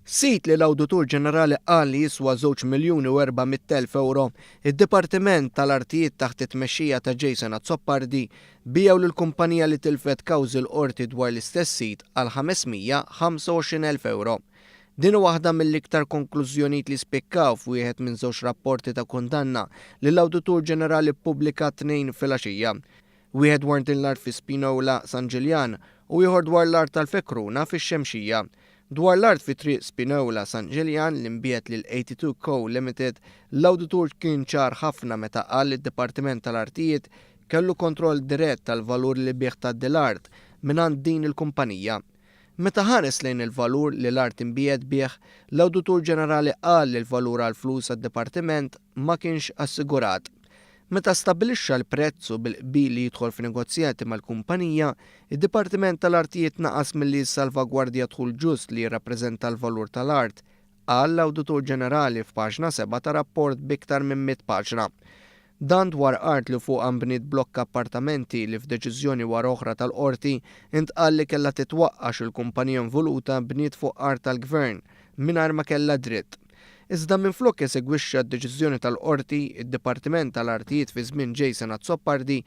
Sit li l-Awditur Ġenerali qal li jiswa żewġ miljuni u 400,000 ewro, id-Dipartiment tal-Artijiet taħt it-tmexxija ta' Jason Azzopardi biegħu lil kumpanija li tilfet kawżi l-Qorti dwar l-istess sit għal 525,000 ewro. Din hi waħda mill-iktar konklużjonijiet li spikkaw f'wieħed minn żewġ rapporti ta' kundanna li l-Awditur Ġenerali ppubblika t-Tnejn filgħaxija. Wieħed dwar din l-art fi Spinola, San Ġiljan, u ieħor dwar l-art tal-Fekruna fix-Xemxija. Dwar l-art fi Triq Spinola, San Ġiljan, li nbiegħet lil 82 Co Limited, l-awditur kien ċar ħafna meta qal li d-Dipartiment tal-Artijiet kellu kontroll dirett tal-valur li bih tgħaddi l-art mingħand din il-kumpanija. Meta ħares lejn il-valur li l-art inbiegħet bih, l-Awditur Ġenerali qal li l-valur għall-flus għad-Dipartiment ma kienx assigurat. Meta stabbilixxa l-prezz u bil-qbil li jidħol f'negozjati mal-kumpanija, id-Dipartiment tal-Artijiet naqas milli jissalvagwardja dħul ġust li jirrappreżenta l-valur tal-art, qal l-Awditur Ġenerali f'paġna sebgħa ta' rapport b'iktar minn mitt paġna. Dan dwar art li fuqha nbniet blokka appartamenti li f'deċiżjoni wara oħra tal-Qorti ntqal li kellha titwaqqa' għax il-kumpanija involuta bniet fuq art tal-Gvern mingħajr ma kellha dritt. Iżda minflok esegwixxa d-deċiżjoni tal-Qorti, id-Dipartiment tal-Artijiet fi żmien Jason Azzopardi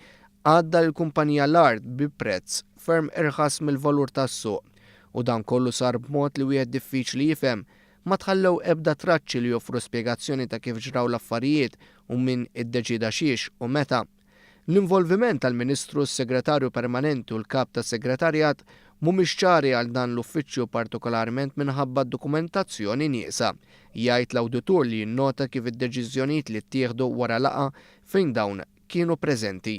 għadda lill-kumpanija l-art bi prezz ferm irħas mill-valur tas-suq. U dan kollu sar b'mod li wieħed diffiċli jifhem Ma tħallew ebda traċċi li joffru spjegazzjoni ta' kif ġraw l-affarijiet u min iddeċieda xiex u meta. L-involviment tal-Ministru, s-Segretarju Permanenti u l-Kap tas-Segretarjat mhumiex ċari għal dan l-uffiċċju partikolarment minħabba d-dokumentazzjoni nieqsa, jgħid l-awditur li jinnota kif id-deċiżjonijiet li ttieħdu wara laqgħa fejn dawn kienu preżenti.